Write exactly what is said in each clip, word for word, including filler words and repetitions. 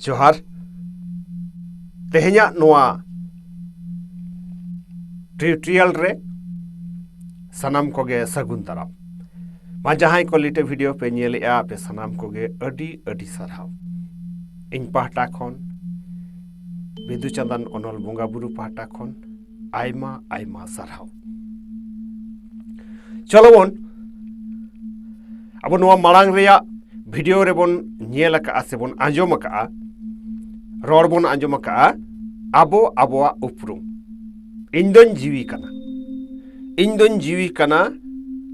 ᱡᱚᱦᱟᱨ᱾ ᱛᱮᱦᱮᱧᱟᱜ ᱱᱚᱣᱟ ᱴᱤᱭᱩᱴᱳᱨᱤᱭᱟᱞ ᱨᱮ ᱥᱟᱱᱟᱢ ᱠᱚᱜᱮ ᱥᱟᱹᱜᱩᱱ ᱫᱟᱨᱟᱢ᱾ ᱢᱟ, ᱡᱟᱦᱟᱸᱭ ᱠᱚ ᱞᱤᱴᱟᱹ ᱵᱷᱤᱰᱤᱭᱳ ᱯᱮ ᱧᱮᱞᱮᱜᱼᱟ, ᱟᱯᱮ ᱥᱟᱱᱟᱢ ᱠᱚᱜᱮ ᱟᱹᱰᱤ ᱟᱹᱰᱤ ᱥᱟᱨᱦᱟᱣ᱾ ᱤᱧ ᱯᱟᱦᱴᱟ ᱠᱷᱚᱱ, ᱵᱤᱫᱩ ᱪᱟᱸᱫᱟᱱ ᱚᱱᱚᱞ ᱵᱚᱸᱜᱟ ᱵᱩᱨᱩ ᱯᱟᱦᱴᱟ ᱠᱷᱚᱱ ᱟᱭᱢᱟ ᱟᱭᱢᱟ ᱥᱟᱨᱦᱟᱣ᱾ ᱪᱚᱞᱚ ᱵᱚᱱ, ᱟᱵᱚ ᱱᱚᱣᱟ ᱢᱟᱲᱟᱝ ᱨᱮᱭᱟᱜ ᱵᱷᱤᱰᱤᱭᱳ ᱨᱮᱵᱚᱱ ᱧᱮᱞ ᱟᱠᱟᱜᱼᱟ ᱥᱮᱵᱚᱱ ᱟᱸᱡᱚᱢ ᱟᱠᱟᱜᱼᱟ, ᱨᱚᱲ ᱵᱚᱱ ᱟᱸᱡᱚᱢ ᱟᱠᱟᱜᱼᱟ, ᱟᱵᱚ ᱟᱵᱚᱣᱟᱜ ᱩᱯᱨᱩᱢ᱾ ᱤᱧ ᱫᱚᱧ ᱡᱤᱣᱤ ᱠᱟᱱᱟ, ᱤᱧ ᱫᱚᱧ ᱡᱤᱣᱤ ᱠᱟᱱᱟ,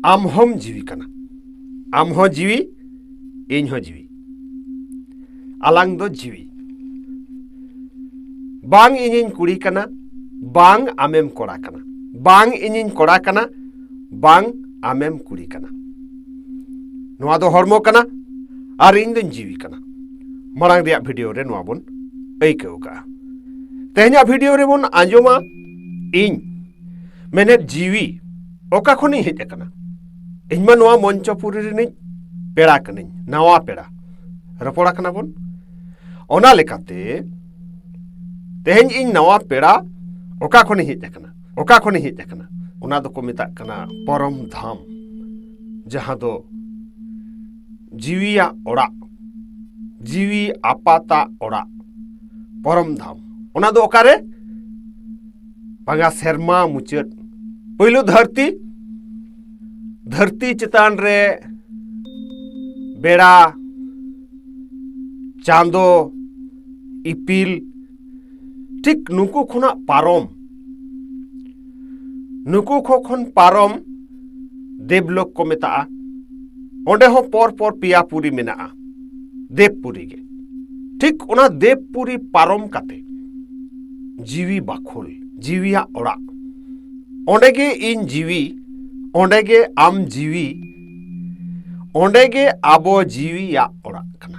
ᱟᱢ ᱦᱚᱸᱢ ᱡᱤᱣᱤ ᱠᱟᱱᱟ, ᱟᱢ ᱦᱚᱸ ᱡᱤᱣᱤ, ᱤᱧ ᱦᱚᱸ ᱡᱤᱣᱤ, ᱟᱞᱟᱝ ᱫᱚ ᱡᱤᱣᱤ᱾ ᱵᱟᱝ ᱤᱧᱤᱧ ᱠᱩᱲᱤ ᱠᱟᱱᱟ, ᱵᱟᱝ ᱟᱢᱮᱢ ᱠᱚᱲᱟ ᱠᱟᱱᱟ, ᱵᱟᱝ ᱤᱧᱤᱧ ᱠᱚᱲᱟ ᱠᱟᱱᱟ, ᱵᱟᱝ ᱟᱢᱮᱢ ᱠᱩᱲᱤ ᱠᱟᱱᱟ᱾ ᱱᱚᱣᱟ ᱫᱚ ᱦᱚᱲᱢᱚ ᱠᱟᱱᱟ ᱟᱨ ᱤᱧ ᱫᱚᱧ ᱡᱤᱣᱤ ᱠᱟᱱᱟ᱾ ᱢᱟᱲᱟᱝ ᱨᱮᱭᱟᱜ ᱵᱷᱤᱰᱤᱭᱳ ᱨᱮ ᱱᱚᱣᱟ ᱵᱚᱱ ᱟᱹᱭᱠᱟᱹᱣ ᱠᱟᱜᱼᱟ᱾ ᱛᱮᱦᱮᱧᱟᱜ ᱵᱷᱤᱰᱤᱭᱳ ᱨᱮᱵᱚᱱ ᱟᱸᱡᱚᱢᱟ ᱤᱧ, ᱢᱮᱱᱮᱫ ᱡᱤᱣᱤ, ᱚᱠᱟ ᱠᱷᱚᱱᱤᱧ ᱦᱮᱡ ᱟᱠᱟᱱᱟ? ᱤᱧ ᱢᱟ ᱱᱚᱣᱟ ᱢᱚᱧᱪᱚᱯᱩᱨᱤ ᱨᱤᱱᱤᱡ ᱯᱮᱲᱟ ᱠᱟᱹᱱᱟᱹᱧ, ᱱᱟᱣᱟ ᱯᱮᱲᱟ᱾ ᱨᱚᱯᱚᱲ ᱟᱠᱟᱱᱟ ᱵᱚᱱ᱾ ᱚᱱᱟ ᱞᱮᱠᱟᱛᱮ ᱛᱮᱦᱮᱧ ᱤᱧ ᱱᱟᱣᱟ ᱯᱮᱲᱟ, ᱚᱠᱟ ᱠᱷᱚᱱᱤᱧ ᱦᱮᱡ ᱟᱠᱟᱱᱟ? ᱚᱠᱟ ᱠᱷᱚᱱᱤᱧ ᱦᱮᱡ ᱟᱠᱟᱱᱟ? ᱚᱱᱟ ᱫᱚᱠᱚ ᱢᱮᱛᱟᱜ ᱠᱟᱱᱟ ᱯᱚᱨᱚᱢ ᱫᱷᱟᱢ, ᱡᱟᱦᱟᱸ ᱫᱚ ᱡᱤᱣᱤᱭᱟᱜ ᱚᱲᱟᱜ, ᱡᱤᱣᱤ ᱟᱯᱟᱛᱟᱜ ᱚᱲᱟᱜ, ᱯᱚᱨᱚᱢ ᱫᱷᱟᱢ᱾ ᱚᱱᱟ ᱫᱚ ᱚᱠᱟᱨᱮ? ᱵᱟᱝᱟ ᱥᱮᱨᱢᱟ ᱢᱩᱪᱟᱹᱫ, ᱯᱳᱭᱞᱳ ᱫᱷᱟᱹᱨᱛᱤ, ᱫᱷᱟᱹᱨᱛᱤ ᱪᱮᱛᱟᱱ ᱨᱮ ᱵᱮᱲᱟ, ᱪᱟᱸᱫᱚ, ᱤᱯᱤᱞ, ᱴᱷᱤᱠ ᱱᱩᱠᱩ ᱠᱷᱚᱱᱟᱜ ᱯᱟᱨᱚᱢ, ᱱᱩᱠᱩ ᱠᱚ ᱠᱷᱚᱱ ᱯᱟᱨᱚᱢ ᱫᱮᱵᱽᱞᱳᱠ ᱠᱚ ᱢᱮᱛᱟᱜᱼᱟ᱾ ᱚᱸᱰᱮ ᱦᱚᱸ ᱯᱚᱨ ᱯᱚᱨ ᱯᱮᱭᱟ ᱯᱩᱨᱤ ᱢᱮᱱᱟᱜᱼᱟ, ᱫᱮᱵᱽᱯᱩᱨᱤ ᱜᱮ᱾ ᱴᱷᱤᱠ ᱚᱱᱟ ᱫᱮᱵᱽᱯᱩᱨᱤ ᱯᱟᱨᱚᱢ ᱠᱟᱛᱮ ᱡᱤᱣᱤ ᱵᱟᱠᱷᱳᱞ, ᱡᱤᱣᱤᱭᱟᱜ ᱚᱲᱟᱜ, ᱚᱸᱰᱮ ᱜᱮ ᱤᱧ ᱡᱤᱣᱤ, ᱚᱸᱰᱮ ᱜᱮ ᱟᱢ ᱡᱤᱣᱤ, ᱚᱸᱰᱮ ᱜᱮ ᱟᱵᱚ ᱡᱤᱣᱤᱭᱟᱜ ᱚᱲᱟᱜ ᱠᱟᱱᱟ᱾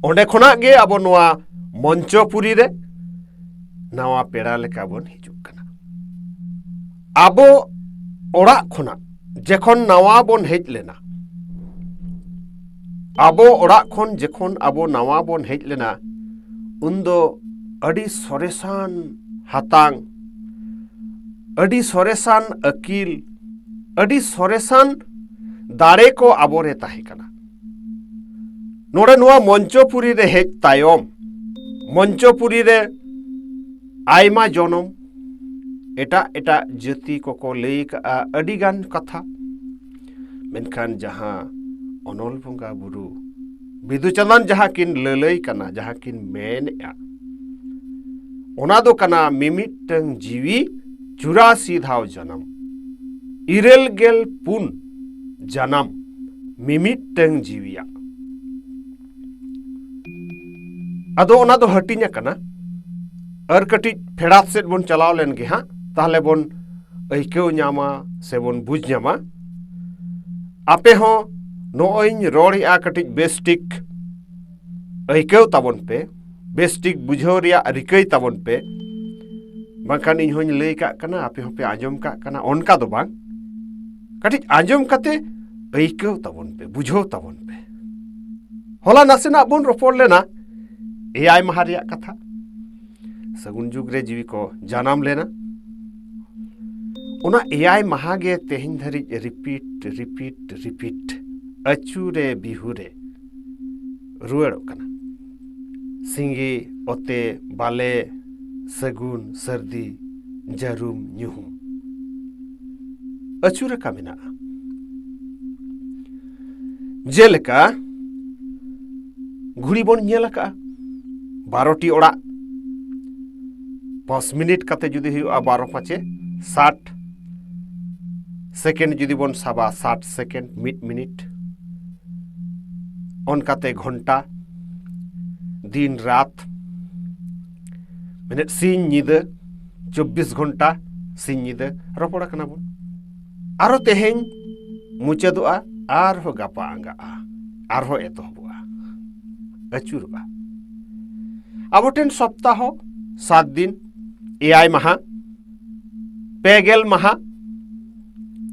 ᱚᱸᱰᱮ ᱠᱷᱚᱱᱟᱜ ᱜᱮ ᱟᱵᱚ ᱱᱚᱣᱟ ᱢᱚᱧᱪᱚᱯᱩᱨᱤ ᱨᱮ ᱱᱟᱣᱟ ᱯᱮᱲᱟ ᱞᱮᱠᱟ ᱵᱚᱱ ᱦᱤᱡᱩᱜ ᱠᱟᱱᱟ᱾ ᱟᱵᱚ ᱚᱲᱟᱜ ᱠᱷᱚᱱᱟᱜ ᱡᱚᱠᱷᱚᱱ ᱱᱟᱣᱟ ᱵᱚᱱ ᱦᱮᱡ ᱞᱮᱱᱟ, ᱟᱵᱚ ᱚᱲᱟᱜ ᱠᱷᱚᱱ ᱡᱚᱠᱷᱚᱱ ᱟᱵᱚ ᱱᱟᱣᱟ ᱵᱚᱱ ᱦᱮᱡ ᱞᱮᱱᱟ, ᱩᱱᱫᱚ ᱟᱹᱰᱤ ᱥᱚᱨᱮᱥᱟᱱ ᱦᱟᱛᱟᱝ, ᱟᱹᱰᱤ ᱥᱚᱨᱮᱥᱟᱱ ᱟᱹᱠᱤᱞ, ᱟᱹᱰᱤ ᱥᱚᱨᱮᱥᱟᱱ ᱫᱟᱲᱮ ᱠᱚ ᱟᱵᱚᱨᱮ ᱛᱟᱦᱮᱸ ᱠᱟᱱᱟ᱾ ᱱᱚᱰᱮ ᱱᱚᱣᱟ ᱢᱚᱧᱪᱚᱯᱩᱨᱤ ᱨᱮ ᱦᱮᱡ ᱛᱟᱭᱚᱢ, ᱢᱚᱧᱪᱚᱯᱩᱨᱤ ᱨᱮ ᱟᱭᱢᱟ ᱡᱚᱱᱚᱢ, ᱮᱴᱟᱜ ᱮᱴᱟᱜ ᱡᱟᱹᱛᱤ ᱠᱚᱠᱚ ᱞᱟᱹᱭ ᱠᱟᱜᱼᱟ ᱟᱹᱰᱤᱜᱟᱱ ᱠᱟᱛᱷᱟ, ᱢᱮᱱᱠᱷᱟᱱ ᱡᱟᱦᱟᱸ ᱚᱱᱚᱞ ᱵᱚᱸᱜᱟ ᱵᱩᱨᱩ ᱵᱤᱫᱩ ᱪᱟᱸᱫᱟᱱ ᱡᱟᱦᱟᱸ ᱠᱤᱱ ᱞᱟᱹᱞᱟᱹᱭ ᱠᱟᱱᱟ, ᱡᱟᱦᱟᱸ ᱠᱤᱱ ᱢᱮᱱᱮᱜᱼᱟ, ᱚᱱᱟ ᱫᱚ ᱠᱟᱱᱟ ᱢᱤᱢᱤᱫᱴᱟᱝ ᱡᱤᱣᱤ ᱪᱩᱨᱟᱥᱤ ᱫᱷᱟᱣ ᱡᱟᱱᱟᱢ, ᱤᱨᱟᱹᱞ ᱜᱮᱞ ᱯᱩᱱ ᱡᱟᱱᱟᱢ ᱢᱤᱢᱤᱫᱴᱟᱝ ᱡᱤᱣᱤᱭᱟᱜ᱾ ᱟᱫᱚ ᱚᱱᱟ ᱫᱚ ᱦᱟᱹᱴᱤᱧ ᱟᱠᱟᱱᱟ᱾ ᱟᱨ ᱠᱟᱹᱴᱤᱡ ᱯᱷᱮᱰᱟᱛ ᱥᱮᱫ ᱵᱚᱱ ᱪᱟᱞᱟᱣ ᱞᱮᱱ ᱜᱮ ᱦᱟᱸᱜ, ᱛᱟᱦᱞᱮ ᱵᱚᱱ ᱟᱹᱭᱠᱟᱹᱣ ᱧᱟᱢᱟ ᱥᱮ ᱵᱚᱱ ᱵᱩᱡᱽ ᱧᱟᱢᱟ᱾ ᱟᱯᱮ ᱦᱚᱸ ᱱᱚᱜᱼᱚᱭ ᱤᱧ ᱨᱚᱲᱮᱜᱼᱟ, ᱠᱟᱹᱴᱤᱡ ᱵᱮᱥ ᱴᱷᱤᱠ ᱟᱹᱭᱠᱟᱹᱣ ᱛᱟᱵᱚᱱ ᱯᱮ, ᱵᱮᱥ ᱴᱷᱤᱠ ᱵᱩᱡᱷᱟᱹᱣ ᱨᱮᱭᱟᱜ ᱨᱤᱠᱟᱹᱭ ᱛᱟᱵᱚᱱ ᱯᱮ᱾ ᱵᱟᱝᱠᱷᱟᱱ ᱤᱧ ᱦᱚᱸᱧ ᱞᱟᱹᱭ ᱠᱟᱜ ᱠᱟᱱᱟ, ᱟᱯᱮ ᱦᱚᱸᱯᱮ ᱟᱸᱡᱚᱢ ᱠᱟᱜ ᱠᱟᱱᱟ, ᱚᱱᱠᱟ ᱫᱚ ᱵᱟᱝ᱾ ᱠᱟᱹᱴᱤᱡ ᱟᱸᱡᱚᱢ ᱠᱟᱛᱮ ᱟᱹᱭᱠᱟᱹᱣ ᱛᱟᱵᱚᱱ ᱯᱮ, ᱵᱩᱡᱷᱟᱹᱣ ᱛᱟᱵᱚᱱ ᱯᱮ᱾ ᱦᱚᱞᱟ ᱱᱟᱥᱮᱱᱟᱜ ᱵᱚᱱ ᱨᱚᱯᱚᱲ ᱞᱮᱱᱟ ᱮᱭᱟᱭ ᱢᱟᱦᱟ ᱨᱮᱭᱟᱜ ᱠᱟᱛᱷᱟ᱾ ᱥᱟᱹᱜᱩᱱ ᱡᱩᱜᱽ ᱨᱮ ᱡᱤᱣᱤ ᱠᱚ ᱡᱟᱱᱟᱢ ᱞᱮᱱᱟ᱾ ᱚᱱᱟ ᱮᱭᱟᱭ ᱢᱟᱦᱟ ᱜᱮ ᱛᱮᱦᱮᱧ ᱫᱷᱟᱹᱨᱤᱡ ᱨᱤᱯᱤᱴ, ᱨᱤᱯᱤᱴ, ᱨᱤᱯᱤᱴ, ᱟᱹᱪᱩᱨᱮ ᱵᱤᱦᱩᱨᱮ ᱨᱩᱣᱟᱹᱲᱚᱜ ᱠᱟᱱᱟ᱾ ᱥᱤᱸᱜᱤ, ᱚᱛᱮ, ᱵᱟᱞᱮ, ᱥᱟᱹᱜᱩᱱ, ᱥᱟᱹᱨᱫᱤ, ᱡᱟᱹᱨᱩᱢ, ᱧᱩᱦᱩᱢ ᱟᱹᱪᱩᱨ ᱟᱠᱟ ᱢᱮᱱᱟᱜᱼᱟ᱾ ᱡᱮᱞᱮᱠᱟ ᱜᱷᱩᱲᱤ ᱵᱚᱱ ᱧᱮᱞ ᱟᱠᱟᱫᱼᱟ, ᱵᱟᱨᱚᱴᱤ ᱚᱲᱟᱜ, ᱯᱟᱸᱪ ᱢᱤᱱᱤᱴ ᱠᱟᱛᱮ ᱡᱩᱫᱤ ᱦᱩᱭᱩᱜᱼᱟ, ᱵᱟᱨᱚ ᱯᱟᱸᱪᱮ ᱥᱟᱴ ᱥᱮᱠᱮᱱᱰ ᱡᱩᱫᱤ ᱵᱚᱱ ᱥᱟᱵᱟ, ᱥᱟᱴ ᱥᱮᱠᱮᱱᱰ, ᱢᱤᱫ ᱢᱤᱱᱤᱴ, ᱚᱱᱠᱟᱛᱮ ᱜᱷᱚᱱᱴᱟ, ᱫᱤᱱ ᱨᱟᱛ, ᱢᱮᱱᱮᱫ ᱥᱤᱧ ᱧᱤᱫᱟᱹ, ᱪᱚᱵᱵᱤᱥ ᱜᱷᱚᱱᱴᱟ ᱥᱤᱧ ᱧᱤᱫᱟᱹ ᱨᱚᱯᱚᱲ ᱟᱠᱟᱱᱟ ᱵᱚᱱ᱾ ᱟᱨᱚ ᱛᱮᱦᱮᱧ ᱢᱩᱪᱟᱹᱫᱚᱜᱼᱟ, ᱟᱨᱦᱚᱸ ᱜᱟᱯᱟ ᱟᱸᱜᱟᱜᱼᱟ, ᱟᱨᱦᱚᱸ ᱮᱛᱚᱦᱚᱵᱚᱜᱼᱟ, ᱟᱹᱪᱩᱨᱚᱜᱼᱟ᱾ ᱟᱵᱚ ᱴᱷᱮᱱ ᱥᱚᱯᱛᱟᱦᱚ ᱥᱟᱛ ᱫᱤᱱ, ᱮᱭᱟᱭ ᱢᱟᱦᱟ, ᱯᱮ ᱜᱮᱞ ᱢᱟᱦᱟ,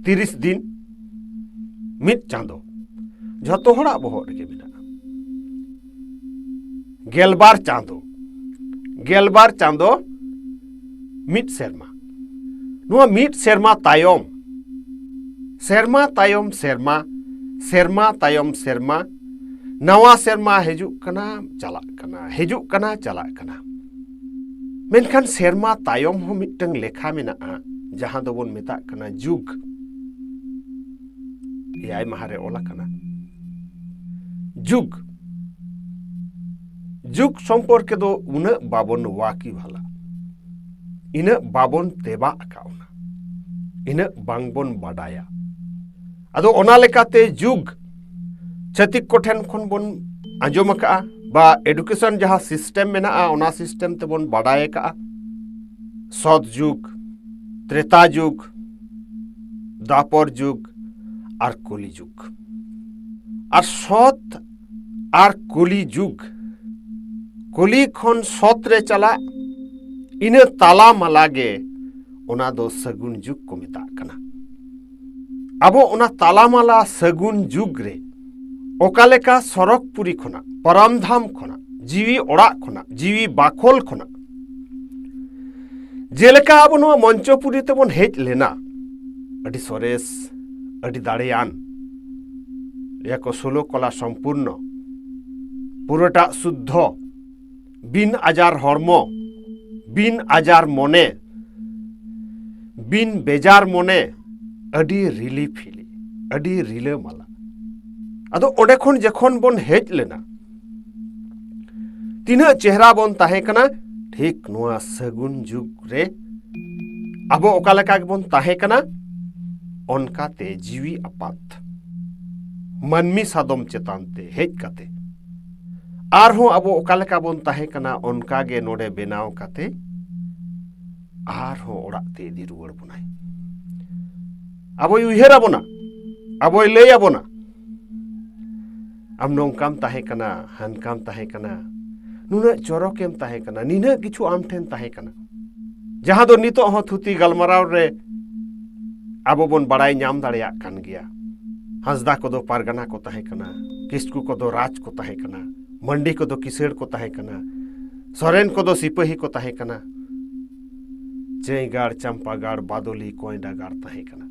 ᱛᱤᱨᱤᱥ ᱫᱤᱱ, ᱢᱤᱫ ᱪᱟᱸᱫᱚ᱾ ᱡᱷᱚᱛᱚ ᱦᱚᱲᱟᱜ ᱵᱚᱦᱚᱜ ᱨᱮᱜᱮ ᱢᱮᱱᱟᱜᱼᱟ᱾ ᱜᱮᱞᱵᱟᱨ ᱪᱟᱸᱫᱚ, ᱜᱮᱞᱵᱟᱨ ᱪᱟᱸᱫᱚ, ᱢᱤᱫ ᱥᱮᱨᱢᱟ᱾ ᱱᱚᱣᱟ ᱢᱤᱫ ᱥᱮᱨᱢᱟ ᱛᱟᱭᱚᱢ, ᱥᱮᱨᱢᱟ ᱛᱟᱭᱚᱢ ᱥᱮᱨᱢᱟ, ᱥᱮᱨᱢᱟ ᱛᱟᱭᱚᱢ ᱥᱮᱨᱢᱟ, ᱱᱟᱣᱟ ᱥᱮᱨᱢᱟ ᱦᱤᱡᱩᱜ ᱠᱟᱱᱟ, ᱪᱟᱞᱟᱜ ᱠᱟᱱᱟ, ᱦᱤᱡᱩᱜ ᱠᱟᱱᱟ, ᱪᱟᱞᱟᱜ ᱠᱟᱱᱟ᱾ ᱢᱮᱱᱠᱷᱟᱱ ᱥᱮᱨᱢᱟ ᱛᱟᱭᱚᱢ ᱦᱚᱸ ᱢᱤᱫᱴᱟᱝ ᱞᱮᱠᱷᱟ ᱢᱮᱱᱟᱜᱼᱟ, ᱡᱟᱦᱟᱸ ᱫᱚᱵᱚᱱ ᱢᱮᱛᱟᱜ ᱠᱟᱱᱟ ᱡᱩᱜᱽ᱾ ᱮᱭᱟᱭ ᱢᱟᱦᱟ ᱨᱮ ᱚᱞ ᱟᱠᱟᱱᱟ ᱡᱩᱜᱽ᱾ ᱡᱩᱜᱽ ᱥᱚᱢᱯᱚᱨᱠᱮ ᱫᱚ ᱩᱱᱟᱹᱜ ᱵᱟᱵᱚᱱ ᱣᱟᱠᱤᱵᱷᱟᱞᱟ, ᱤᱱᱟᱹᱜ ᱵᱟᱵᱚᱱ ᱛᱮᱵᱟᱜ ᱟᱠᱟᱫ ᱚᱱᱟ, ᱤᱱᱟᱹᱜ ᱵᱟᱝᱵᱚᱱ ᱵᱟᱰᱟᱭᱟ᱾ ᱟᱫᱚ ᱚᱱᱟ ᱞᱮᱠᱟᱛᱮ ᱡᱩᱜᱽ ᱪᱷᱟᱹᱛᱤᱠ ᱠᱚᱴᱷᱮᱱ ᱠᱷᱚᱱ ᱵᱚᱱ ᱟᱸᱡᱚᱢ ᱟᱠᱟᱫᱼᱟ, ᱵᱟ ᱮᱰᱩᱠᱮᱥᱚᱱ ᱡᱟᱦᱟᱸ ᱥᱤᱥᱴᱮᱢ ᱢᱮᱱᱟᱜᱼᱟ, ᱚᱱᱟ ᱥᱤᱥᱴᱮᱢ ᱛᱮᱵᱚᱱ ᱵᱟᱰᱟᱭ ᱟᱠᱟᱫᱼᱟ᱾ ᱥᱚᱛ ᱡᱩᱜᱽ, ᱛᱨᱮᱛᱟ ᱡᱩᱜᱽ, ᱫᱟᱯᱚᱨ ᱡᱩᱜᱽ ᱟᱨ ᱠᱚᱞᱤ ᱡᱩᱜᱽ᱾ ᱟᱨ ᱥᱚᱛ ᱟᱨ ᱠᱚᱞᱤ ᱡᱩᱜᱽ, ᱠᱚᱞᱤ ᱠᱷᱚᱱ ᱥᱚᱛ ᱨᱮ ᱪᱟᱞᱟᱜ, ᱤᱱᱟᱹ ᱛᱟᱞᱟ ᱢᱟᱞᱟ ᱜᱮ ᱚᱱᱟ ᱫᱚ ᱥᱟᱹᱜᱩᱱ ᱡᱩᱜᱽ ᱠᱚ ᱢᱮᱛᱟᱜ ᱠᱟᱱᱟ᱾ ᱟᱵᱚ ᱚᱱᱟ ᱛᱟᱞᱟᱢᱟᱞᱟ ᱥᱟᱹᱜᱩᱱ ᱡᱩᱜᱽ ᱨᱮ ᱚᱠᱟ ᱞᱮᱠᱟ ᱥᱚᱨᱚᱜᱽᱯᱩᱨᱤ ᱠᱷᱚᱱᱟᱜ, ᱯᱚᱨᱟᱢᱫᱷᱟᱢ ᱠᱷᱚᱱᱟᱜ, ᱡᱤᱣᱤ ᱚᱲᱟᱜ ᱠᱷᱚᱱᱟᱜ, ᱡᱤᱣᱤ ᱵᱟᱠᱷᱳᱞ ᱠᱷᱚᱱᱟᱜ, ᱡᱮᱞᱮᱠᱟ ᱟᱵᱚ ᱱᱚᱣᱟ ᱢᱚᱧᱪᱚᱯᱩᱨᱤ ᱛᱮᱵᱚᱱ ᱦᱮᱡ ᱞᱮᱱᱟ, ᱟᱹᱰᱤ ᱥᱚᱨᱮᱥ, ᱟᱹᱰᱤ ᱫᱟᱲᱮᱭᱟᱱ, ᱞᱟᱹᱭᱟᱠᱚ ᱥᱳᱞᱳ ᱠᱚᱞᱟ ᱥᱚᱢᱯᱩᱨᱱᱚ, ᱯᱩᱨᱟᱹᱴᱟᱜ ᱥᱩᱫᱽᱫᱷᱚ, ᱵᱤᱱ ᱟᱡᱟᱨ ᱦᱚᱲᱢᱚ, ᱵᱤᱱ ᱟᱡᱟᱨ ᱢᱚᱱᱮ, ᱵᱤᱱ ᱵᱮᱡᱟᱨ ᱢᱚᱱᱮ, ᱟᱹᱰᱤ ᱨᱤᱞᱤ ᱯᱷᱤᱞᱤ, ᱟᱹᱰᱤ ᱨᱤᱞᱟᱹᱢᱟᱞᱟ᱾ ᱟᱫᱚ ᱚᱸᱰᱮ ᱠᱷᱚᱱ ᱡᱚᱠᱷᱚᱱ ᱵᱚᱱ ᱦᱮᱡ ᱞᱮᱱᱟ, ᱛᱤᱱᱟᱹᱜ ᱪᱮᱦᱨᱟ ᱵᱚᱱ ᱛᱟᱦᱮᱸ ᱠᱟᱱᱟ, ᱴᱷᱤᱠ ᱱᱚᱣᱟ ᱥᱟᱹᱜᱩᱱ ᱡᱩᱜᱽ ᱨᱮ ᱟᱵᱚ ᱚᱠᱟ ᱞᱮᱠᱟ ᱜᱮᱵᱚᱱ ᱛᱟᱦᱮᱸ ᱠᱟᱱᱟ, ᱚᱱᱠᱟᱛᱮ ᱡᱤᱣᱤ ᱟᱯᱟᱛ ᱢᱟᱹᱱᱢᱤ ᱥᱟᱫᱚᱢ ᱪᱮᱛᱟᱱ ᱛᱮ ᱦᱮᱡ ᱠᱟᱛᱮ ᱟᱨᱦᱚᱸ ᱟᱵᱚ ᱚᱠᱟ ᱞᱮᱠᱟ ᱵᱚᱱ ᱛᱟᱦᱮᱸ ᱠᱟᱱᱟ, ᱚᱱᱠᱟ ᱜᱮ ᱱᱚᱰᱮ ᱵᱮᱱᱟᱣ ᱠᱟᱛᱮ ᱟᱨᱦᱚᱸ ᱚᱲᱟᱜ ᱛᱮ ᱤᱫᱤ ᱨᱩᱣᱟᱹᱲ ᱵᱚᱱᱟᱭ᱾ ᱟᱵᱚᱭ ᱩᱭᱦᱟᱹᱨ ᱟᱵᱚᱱᱟ, ᱟᱵᱚᱭ ᱞᱟᱹᱭ ᱟᱵᱚᱱᱟ, "ᱟᱢ ᱱᱚᱝᱠᱟᱢ ᱛᱟᱦᱮᱸ ᱠᱟᱱᱟ, ᱦᱟᱱᱠᱟᱢ ᱛᱟᱦᱮᱸ ᱠᱟᱱᱟ, ᱱᱩᱱᱟᱹᱜ ᱪᱚᱨᱚᱠᱮᱢ ᱛᱟᱦᱮᱸ ᱠᱟᱱᱟ, ᱱᱤᱱᱟᱹᱜ ᱠᱤᱪᱷᱩ ᱟᱢ ᱴᱷᱮᱱ ᱛᱟᱦᱮᱸ ᱠᱟᱱᱟ", ᱡᱟᱦᱟᱸ ᱫᱚ ᱱᱤᱛᱚᱜ ᱦᱚᱸ ᱛᱷᱩᱛᱤ ᱜᱟᱞᱢᱟᱨᱟᱣ ᱨᱮ ᱟᱵᱚ ᱵᱚᱱ ᱵᱟᱲᱟᱭ ᱧᱟᱢ ᱫᱟᱲᱮᱭᱟᱜ ᱠᱟᱱ ᱜᱮᱭᱟ᱾ ᱦᱟᱸᱥᱫᱟ ᱠᱚᱫᱚ ᱯᱟᱨᱜᱟᱱᱟ ᱠᱚ ᱛᱟᱦᱮᱸ ᱠᱟᱱᱟ, ᱠᱤᱥᱠᱩ ᱠᱚᱫᱚ ᱨᱟᱡᱽ ᱠᱚ ᱛᱟᱦᱮᱸ ᱠᱟᱱᱟ, ᱢᱟᱱᱰᱤ ᱠᱚᱫᱚ ᱠᱤᱥᱟᱹᱬ ᱠᱚ ᱛᱟᱦᱮᱸ ᱠᱟᱱᱟ, ᱥᱚᱨᱮᱱ ᱠᱚᱫᱚ ᱥᱤᱯᱟᱹᱦᱤ ᱠᱚ ᱛᱟᱦᱮᱸ ᱠᱟᱱᱟ, ᱪᱟᱹᱭᱜᱟᱲ, ᱪᱟᱢᱯᱟᱜᱟᱲ, ᱵᱟᱫᱚᱞᱤ, ᱠᱚᱭᱰᱟᱜᱟᱲ ᱛᱟᱦᱮᱸ ᱠᱟᱱᱟ᱾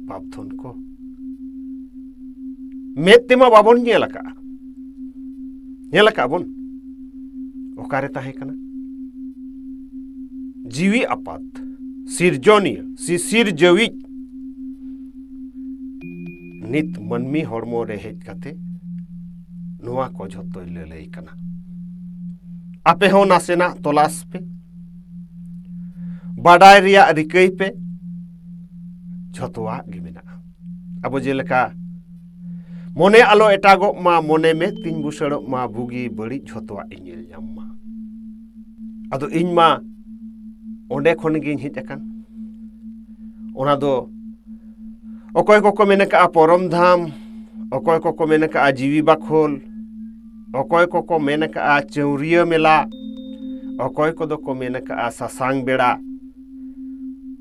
ᱵᱟᱯᱫᱷᱚᱱ ᱠᱚ ᱢᱮᱫ ᱛᱮᱢᱟ ᱵᱟᱵᱚᱱ ᱧᱮᱞ ᱟᱠᱟᱫᱼᱟ, ᱧᱮᱞ ᱟᱠᱟᱫ ᱵᱚᱱ? ᱚᱠᱟᱨᱮ ᱛᱟᱦᱮᱸ ᱠᱟᱱᱟ? ᱡᱤᱣᱤ ᱟᱯᱟᱛ, ᱥᱤᱨᱡᱚᱱᱤᱭᱟᱹ, ᱥᱤᱥᱤᱨᱡᱟᱹᱣᱤᱡ ᱱᱤᱛ ᱢᱟᱹᱱᱢᱤ ᱦᱚᱲᱢᱚ ᱨᱮ ᱦᱮᱡ ᱠᱟᱛᱮ ᱱᱚᱣᱟ ᱠᱚ ᱡᱷᱚᱛᱚᱭ ᱞᱟᱹᱞᱟᱹᱭ ᱠᱟᱱᱟ᱾ ᱟᱯᱮ ᱦᱚᱸ ᱱᱟᱥᱮᱱᱟᱜ ᱛᱚᱞᱟᱥ ᱯᱮ, ᱵᱟᱰᱟᱭ ᱨᱮᱭᱟᱜ ᱨᱤᱠᱟᱹᱭ ᱯᱮ, ᱡᱷᱚᱛᱚᱣᱟᱜ ᱜᱮ ᱢᱮᱱᱟᱜᱼᱟ᱾ ᱟᱵᱚ ᱡᱮᱞᱮᱠᱟ ᱢᱚᱱᱮ ᱟᱞᱚ ᱮᱴᱟᱜᱚᱜ ᱢᱟ, ᱢᱚᱱᱮ ᱢᱮᱫ ᱛᱤᱧ ᱵᱩᱥᱟᱹᱲᱚᱜ ᱢᱟ, ᱵᱩᱜᱤ ᱵᱟᱹᱲᱤᱡ ᱡᱷᱚᱛᱚᱣᱟᱜ ᱤᱧ ᱧᱮᱞ ᱧᱟᱢ ᱢᱟ᱾ ᱟᱫᱚ ᱤᱧ ᱢᱟ ᱚᱸᱰᱮ ᱠᱷᱚᱱ ᱜᱤᱧ ᱦᱮᱡ ᱟᱠᱟᱱ᱾ ᱚᱱᱟ ᱫᱚ ᱚᱠᱚᱭ ᱠᱚᱠᱚ ᱢᱮᱱ ᱟᱠᱟᱫᱼᱟ ᱯᱚᱨᱚᱢ ᱫᱷᱟᱢ, ᱚᱠᱚᱭ ᱠᱚᱠᱚ ᱢᱮᱱ ᱟᱠᱟᱫᱼᱟ ᱡᱤᱣᱤ ᱵᱟᱠᱷᱳᱞ, ᱚᱠᱚᱭ ᱠᱚᱠᱚ ᱢᱮᱱ ᱟᱠᱟᱫᱼᱟ ᱪᱟᱹᱣᱨᱤᱭᱟᱹ ᱢᱮᱞᱟ, ᱚᱠᱚᱭ ᱠᱚᱫᱚ ᱠᱚ ᱢᱮᱱ ᱟᱠᱟᱫᱼᱟ ᱥᱟᱥᱟᱝ ᱵᱮᱲᱟ,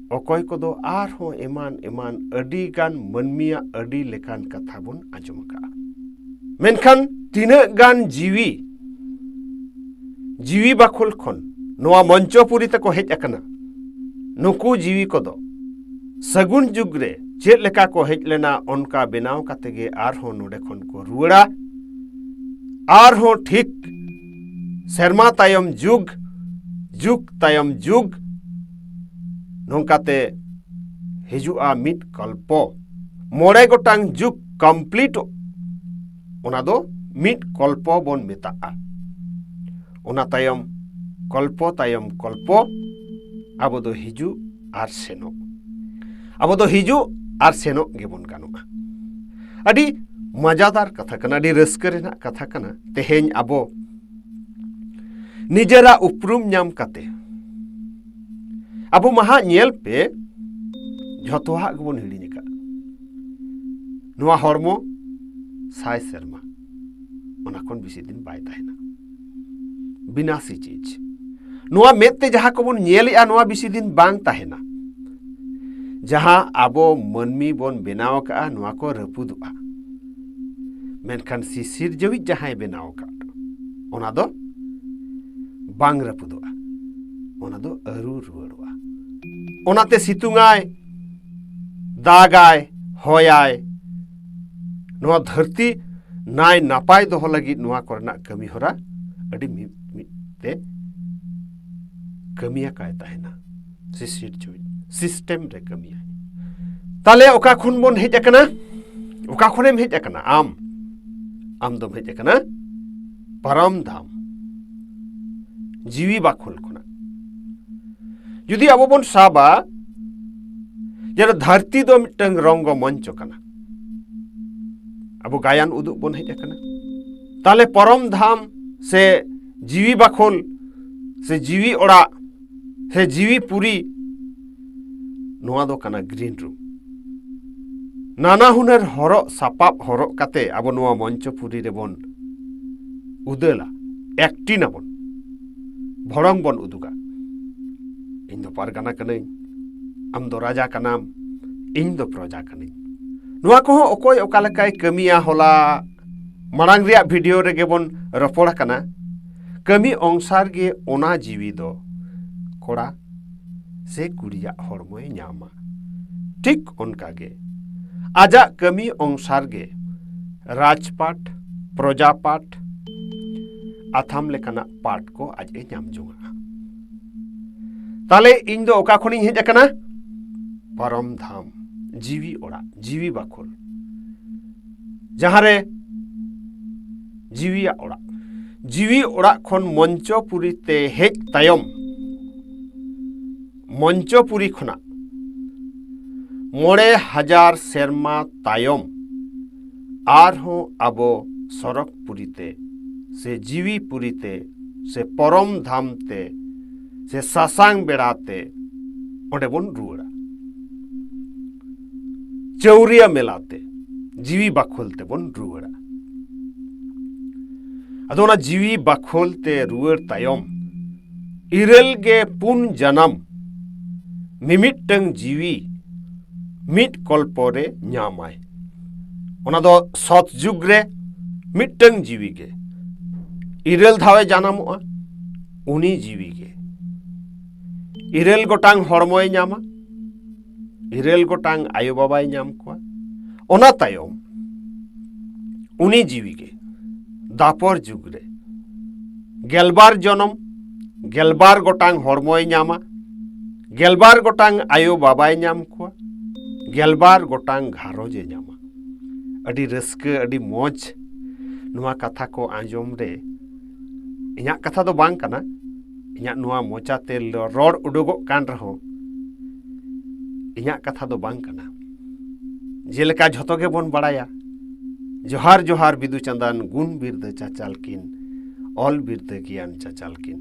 ᱚᱠᱚᱭ ᱠᱚᱫᱚ ᱟᱨᱦᱚᱸ ᱮᱢᱟᱱ ᱮᱢᱟᱱ ᱟᱹᱰᱤ ᱜᱟᱱ ᱢᱟᱹᱱᱢᱤᱭᱟᱜ ᱟᱹᱰᱤ ᱞᱮᱠᱟᱱ ᱠᱟᱛᱷᱟ ᱵᱚᱱ ᱟᱸᱡᱚᱢ ᱟᱠᱟᱫᱼᱟ᱾ ᱢᱮᱱᱠᱷᱟᱱ ᱛᱤᱱᱟᱹᱜ ᱜᱟᱱ ᱡᱤᱣᱤ, ᱡᱤᱣᱤ ᱵᱟᱠᱷᱳᱞ ᱠᱷᱚᱱ ᱱᱚᱣᱟ ᱢᱚᱧᱪᱚᱯᱩᱨᱤ ᱛᱮᱠᱚ ᱦᱮᱡ ᱟᱠᱟᱱᱟ? ᱱᱩᱠᱩ ᱡᱤᱣᱤ ᱠᱚᱫᱚ ᱥᱟᱹᱜᱩᱱ ᱡᱩᱜᱽ ᱨᱮ ᱪᱮᱫ ᱞᱮᱠᱟ ᱠᱚ ᱦᱮᱡ ᱞᱮᱱᱟ, ᱚᱱᱠᱟ ᱵᱮᱱᱟᱣ ᱠᱟᱛᱮ ᱜᱮ ᱟᱨᱦᱚᱸ ᱱᱚᱰᱮ ᱠᱷᱚᱱ ᱠᱚ ᱨᱩᱣᱟᱹᱲᱟ᱾ ᱟᱨᱦᱚᱸ ᱴᱷᱤᱠ ᱥᱮᱨᱢᱟ ᱛᱟᱭᱚᱢ ᱡᱩᱜᱽ, ᱡᱩᱜᱽ ᱛᱟᱭᱚᱢ ᱡᱩᱜᱽ, ᱱᱚᱝᱠᱟᱛᱮ ᱦᱤᱡᱩᱜᱼᱟ ᱢᱤᱫ ᱠᱚᱞᱯᱚ᱾ ᱢᱚᱬᱮ ᱜᱚᱴᱟᱝ ᱡᱩᱜᱽ ᱠᱚᱢᱯᱞᱤᱴᱚᱜ, ᱚᱱᱟ ᱫᱚ ᱢᱤᱫ ᱠᱚᱞᱯᱚ ᱵᱚᱱ ᱢᱮᱛᱟᱜᱼᱟ᱾ ᱚᱱᱟ ᱛᱟᱭᱚᱢ ᱠᱚᱞᱯᱚ ᱛᱟᱭᱚᱢ ᱠᱚᱞᱯᱚ ᱟᱵᱚ ᱫᱚ ᱦᱤᱡᱩᱜ ᱟᱨ ᱥᱮᱱᱚᱜ, ᱟᱵᱚ ᱫᱚ ᱦᱤᱡᱩᱜ ᱟᱨ ᱥᱮᱱᱚᱜ ᱜᱮᱵᱚᱱ ᱜᱟᱱᱚᱜᱼᱟ᱾ ᱟᱹᱰᱤ ᱢᱟᱡᱟᱫᱟᱨ ᱠᱟᱛᱷᱟ ᱠᱟᱱᱟ, ᱟᱹᱰᱤ ᱨᱟᱹᱥᱠᱟᱹ ᱨᱮᱱᱟᱜ ᱠᱟᱛᱷᱟ ᱠᱟᱱᱟ᱾ ᱛᱮᱦᱮᱧ ᱟᱵᱚ ᱱᱤᱡᱮᱨᱟᱜ ᱩᱯᱨᱩᱢ ᱧᱟᱢ ᱠᱟᱛᱮ ᱟᱵᱚ ᱢᱟ ᱦᱟᱸᱜ ᱧᱮᱞ ᱯᱮ, ᱡᱷᱚᱛᱚᱣᱟᱜ ᱜᱮᱵᱚᱱ ᱦᱤᱲᱤᱧ ᱟᱠᱟᱫ᱾ ᱱᱚᱣᱟ ᱦᱚᱲᱢᱚ ᱥᱟᱭ ᱥᱮᱨᱢᱟ, ᱚᱱᱟ ᱠᱷᱚᱱ ᱵᱮᱥᱤ ᱫᱤᱱ ᱵᱟᱭ ᱛᱟᱦᱮᱱᱟ᱾ ᱵᱤᱱᱟᱥᱤ ᱪᱤᱡᱽ᱾ ᱱᱚᱣᱟ ᱢᱮᱫ ᱛᱮ ᱡᱟᱦᱟᱸ ᱠᱚᱵᱚᱱ ᱧᱮᱞᱮᱜᱼᱟ, ᱱᱚᱣᱟ ᱵᱮᱥᱤ ᱫᱤᱱ ᱵᱟᱝ ᱛᱟᱦᱮᱱᱟ᱾ ᱡᱟᱦᱟᱸ ᱟᱵᱚ ᱢᱟᱹᱱᱢᱤ ᱵᱚᱱ ᱵᱮᱱᱟᱣ ᱟᱠᱟᱫᱼᱟ, ᱱᱚᱣᱟ ᱠᱚ ᱨᱟᱹᱯᱩᱫᱚᱜᱼᱟ᱾ ᱢᱮᱱᱠᱷᱟᱱ ᱥᱤᱥᱤᱨᱡᱟᱹᱣᱤᱡ ᱡᱟᱦᱟᱸᱭ ᱵᱮᱱᱟᱣ ᱟᱠᱟᱫ, ᱚᱱᱟ ᱫᱚ ᱵᱟᱝ ᱨᱟᱹᱯᱩᱫᱚᱜᱼᱟ, ᱚᱱᱟ ᱫᱚ ᱟᱹᱨᱩ ᱨᱩᱣᱟᱹᱲᱚᱜᱼᱟ᱾ ᱚᱱᱟᱛᱮ ᱥᱤᱛᱩᱝᱟᱭ, ᱫᱟᱜᱟᱭ, ᱦᱚᱭᱟᱭ, ᱱᱚᱣᱟ ᱫᱷᱟᱹᱨᱛᱤ ᱱᱟᱭ ᱱᱟᱯᱟᱭ ᱫᱚᱦᱚ ᱞᱟᱹᱜᱤᱫ ᱱᱚᱣᱟ ᱠᱚᱨᱮᱱᱟᱜ ᱠᱟᱹᱢᱤ ᱦᱚᱨᱟ ᱟᱹᱰᱤ ᱢᱤᱫ ᱢᱤᱫ ᱛᱮ ᱠᱟᱹᱢᱤᱭᱟᱠᱟᱭ ᱛᱟᱦᱮᱱᱟ᱾ ᱥᱤᱥᱤᱨᱡᱟᱹᱣᱤᱡ ᱥᱤᱥᱴᱮᱢ ᱨᱮ ᱠᱟᱹᱢᱤᱭᱟᱭ᱾ ᱛᱟᱦᱞᱮ ᱚᱠᱟ ᱠᱷᱚᱱ ᱵᱚᱱ ᱦᱮᱡ ᱟᱠᱟᱱᱟ? ᱚᱠᱟ ᱠᱷᱚᱱᱮᱢ ᱦᱮᱡ ᱟᱠᱟᱱᱟ ᱟᱢ? ᱟᱢ ᱫᱚᱢ ᱦᱮᱡ ᱟᱠᱟᱱᱟ ᱯᱟᱨᱚᱢ ᱫᱷᱟᱢ, ᱡᱤᱣᱤ ᱵᱟᱠᱷᱳᱞ ᱠᱷᱚᱱᱟᱜ᱾ ᱡᱩᱫᱤ ᱟᱵᱚ ᱵᱚᱱ ᱥᱟᱵᱟ ᱡᱮ ᱫᱷᱟᱹᱨᱛᱤ ᱫᱚ ᱢᱤᱫᱴᱟᱝ ᱨᱚᱝᱜᱚ ᱢᱚᱧᱪᱚ ᱠᱟᱱᱟ, ᱟᱵᱚ ᱜᱟᱭᱟᱱ ᱩᱫᱩᱜ ᱵᱚᱱ ᱦᱮᱡ ᱟᱠᱟᱱᱟ, ᱛᱟᱦᱞᱮ ᱯᱚᱨᱚᱢ ᱫᱷᱟᱢ ᱥᱮ ᱡᱤᱣᱤ ᱵᱟᱠᱷᱳᱞ ᱥᱮ ᱡᱤᱣᱤ ᱚᱲᱟᱜ ᱥᱮ ᱡᱤᱣᱤ ᱯᱩᱨᱤ, ᱱᱚᱣᱟ ᱫᱚ ᱠᱟᱱᱟ ᱜᱨᱤᱱ ᱨᱩᱢ᱾ ᱱᱟᱱᱟ ᱦᱩᱱᱟᱹᱨ ᱦᱚᱨᱚᱜ ᱥᱟᱯᱟᱵ ᱦᱚᱨᱚᱜ ᱠᱟᱛᱮ ᱟᱵᱚ ᱱᱚᱣᱟ ᱢᱚᱧᱪᱚᱯᱩᱨᱤ ᱨᱮᱵᱚᱱ ᱩᱫᱟᱹᱞᱟ, ᱮᱠᱴᱤᱝ ᱟᱵᱚᱱ᱾ ᱵᱷᱚᱲᱚᱝ ᱵᱚᱱ ᱩᱫᱩᱜᱟ, ᱤᱧ ᱫᱚ ᱯᱟᱨᱜᱟᱱᱟ ᱠᱟᱹᱱᱟᱹᱧ, ᱟᱢ ᱫᱚ ᱨᱟᱡᱟ ᱠᱟᱱᱟᱢ, ᱤᱧ ᱫᱚ ᱯᱨᱚᱡᱟ ᱠᱟᱹᱱᱟᱹᱧ᱾ ᱱᱚᱣᱟ ᱠᱚᱦᱚᱸ ᱚᱠᱚᱭ ᱚᱠᱟ ᱞᱮᱠᱟᱭ ᱠᱟᱹᱢᱤᱭᱟ᱾ ᱦᱚᱞᱟ ᱢᱟᱲᱟᱝ ᱨᱮᱭᱟᱜ ᱵᱷᱤᱰᱤᱭᱳ ᱨᱮᱜᱮ ᱵᱚᱱ ᱨᱚᱯᱚᱲ ᱟᱠᱟᱱᱟ, ᱠᱟᱹᱢᱤ ᱚᱝᱥᱟᱨ ᱜᱮ ᱚᱱᱟ ᱡᱤᱣᱤ ᱫᱚ ᱠᱚᱲᱟ ᱥᱮ ᱠᱩᱲᱤᱭᱟᱜ ᱦᱚᱲᱢᱚᱭ ᱧᱟᱢᱟ᱾ ᱴᱷᱤᱠ ᱚᱱᱠᱟ ᱜᱮ ᱟᱡᱟᱜ ᱠᱟᱹᱢᱤ ᱚᱝᱥᱟᱨ ᱜᱮ ᱨᱟᱡᱽᱯᱟᱴ, ᱯᱨᱚᱡᱟᱯᱟᱴ, ᱟᱛᱷᱟᱢ ᱞᱮᱠᱟᱱᱟᱜ ᱯᱟᱴ ᱠᱚ ᱟᱡ ᱮ ᱧᱟᱢ ᱡᱚᱝᱟ᱾ ᱛᱟᱦᱞᱮ ᱤᱧ ᱫᱚ ᱚᱠᱟ ᱠᱷᱚᱱᱤᱧ ᱦᱮᱡ ᱟᱠᱟᱱᱟ? ᱯᱟᱨᱚᱢ ᱫᱷᱟᱢ, ᱡᱤᱣᱤ ᱚᱲᱟᱜ, ᱡᱤᱣᱤ ᱵᱟᱠᱷᱳᱞ, ᱡᱟᱦᱟᱸ ᱨᱮ ᱡᱤᱣᱤᱭᱟᱜ ᱚᱲᱟᱜ, ᱡᱤᱣᱤ ᱚᱲᱟᱜ ᱠᱷᱚᱱ ᱢᱚᱧᱪᱚᱯᱩᱨᱤ ᱛᱮ ᱦᱮᱡ ᱛᱟᱭᱚᱢ, ᱢᱚᱧᱪᱚᱯᱩᱨᱤ ᱠᱷᱚᱱᱟᱜ ᱢᱚᱬᱮ ᱦᱟᱡᱟᱨ ᱥᱮᱨᱢᱟ ᱛᱟᱭᱚᱢ ᱟᱨᱦᱚᱸ ᱟᱵᱚ ᱥᱚᱨᱚᱜᱽ ᱯᱩᱨᱤ ᱛᱮ ᱥᱮ ᱡᱤᱣᱤ ᱯᱩᱨᱤ ᱛᱮ ᱥᱮ ᱯᱚᱨᱚᱢ ᱫᱷᱟᱢ ᱛᱮ ᱥᱮ ᱥᱟᱥᱟᱝ ᱵᱮᱲᱟ ᱛᱮ ᱚᱸᱰᱮ ᱵᱚᱱ ᱨᱩᱣᱟᱹᱲᱟ᱾ ᱪᱟᱹᱣᱨᱤᱭᱟ ᱢᱮᱞᱟ ᱛᱮ ᱡᱤᱣᱤ ᱵᱟᱠᱷᱳᱞ ᱛᱮᱵᱚᱱ ᱨᱩᱣᱟᱹᱲᱟ᱾ ᱟᱫᱚ ᱚᱱᱟ ᱡᱤᱣᱤ ᱵᱟᱠᱷᱳᱞ ᱛᱮ ᱨᱩᱣᱟᱹᱲ ᱛᱟᱭᱚᱢ, ᱤᱨᱟᱹᱞ ᱜᱮ ᱯᱩᱱ ᱡᱟᱱᱟᱢ ᱢᱤᱢᱤᱫᱴᱟᱝ ᱡᱤᱣᱤ ᱢᱤᱫ ᱠᱚᱞᱯᱚ ᱨᱮ ᱧᱟᱢᱟᱭ᱾ ᱚᱱᱟ ᱫᱚ ᱥᱚᱛ ᱡᱩᱜᱽ ᱨᱮ ᱢᱤᱫᱴᱟᱝ ᱡᱤᱣᱤ ᱜᱮ᱾ ᱤᱨᱟᱹᱞ ᱫᱷᱟᱣᱮ ᱡᱟᱱᱟᱢᱚᱜᱼᱟ, ᱩᱱᱤ ᱡᱤᱣᱤ ᱜᱮ᱾ ᱤᱨᱟᱹᱞ ᱜᱚᱴᱟᱝ ᱦᱚᱲᱢᱚᱭ ᱧᱟᱢᱟ, ᱤᱨᱟᱹᱞ ᱜᱚᱴᱟᱝ ᱟᱭᱳ ᱵᱟᱵᱟᱭ ᱧᱟᱢ ᱠᱚᱣᱟ᱾ ᱚᱱᱟ ᱛᱟᱭᱚᱢ ᱩᱱᱤ ᱡᱤᱣᱤ ᱜᱮ ᱫᱟᱯᱚᱨ ᱡᱩᱜᱽ ᱨᱮ ᱜᱮᱞᱵᱟᱨ ᱡᱚᱱᱚᱢ, ᱜᱮᱞᱵᱟᱨ ᱜᱚᱴᱟᱝ ᱦᱚᱲᱢᱚᱭ ᱧᱟᱢᱟ, ᱜᱮᱞᱵᱟᱨ ᱜᱚᱴᱟᱝ ᱟᱭᱳ ᱵᱟᱵᱟᱭ ᱧᱟᱢ ᱠᱚᱣᱟ, ᱜᱮᱞᱵᱟᱨ ᱜᱚᱴᱟᱝ ᱜᱷᱟᱨᱚᱸᱡᱽ ᱮ ᱧᱟᱢᱟ᱾ ᱟᱹᱰᱤ ᱨᱟᱹᱥᱠᱟᱹ, ᱟᱹᱰᱤ ᱢᱚᱡᱽ ᱱᱚᱣᱟ ᱠᱟᱛᱷᱟ ᱠᱚ ᱟᱸᱡᱚᱢ ᱨᱮ᱾ ᱤᱧᱟᱹᱜ ᱠᱟᱛᱷᱟ ᱫᱚ ᱵᱟᱝ ᱠᱟᱱᱟ, ᱤᱧᱟᱹᱜ ᱱᱚᱣᱟ ᱢᱚᱪᱟᱛᱮ ᱞᱚ-, ᱨᱚᱲ ᱩᱰᱩᱠᱚᱜ ᱠᱟᱱ ᱨᱮᱦᱚᱸ ᱤᱧᱟᱹᱜ ᱠᱟᱛᱷᱟ ᱫᱚ ᱵᱟᱝ ᱠᱟᱱᱟ᱾ ᱡᱮᱞᱮᱠᱟ ᱡᱷᱚᱛᱚ ᱜᱮᱵᱚᱱ ᱵᱟᱲᱟᱭᱟ, ᱡᱚᱦᱟᱨ ᱡᱚᱦᱟᱨ ᱵᱤᱫᱩ ᱪᱟᱸᱫᱟᱱ ᱜᱩᱱ ᱵᱤᱨᱫᱟᱹ ᱪᱟᱪᱟᱞ ᱠᱤᱱ, ᱚᱞ ᱵᱤᱨᱫᱟᱹ ᱜᱮᱭᱟᱱ ᱪᱟᱪᱟᱞ ᱠᱤᱱ,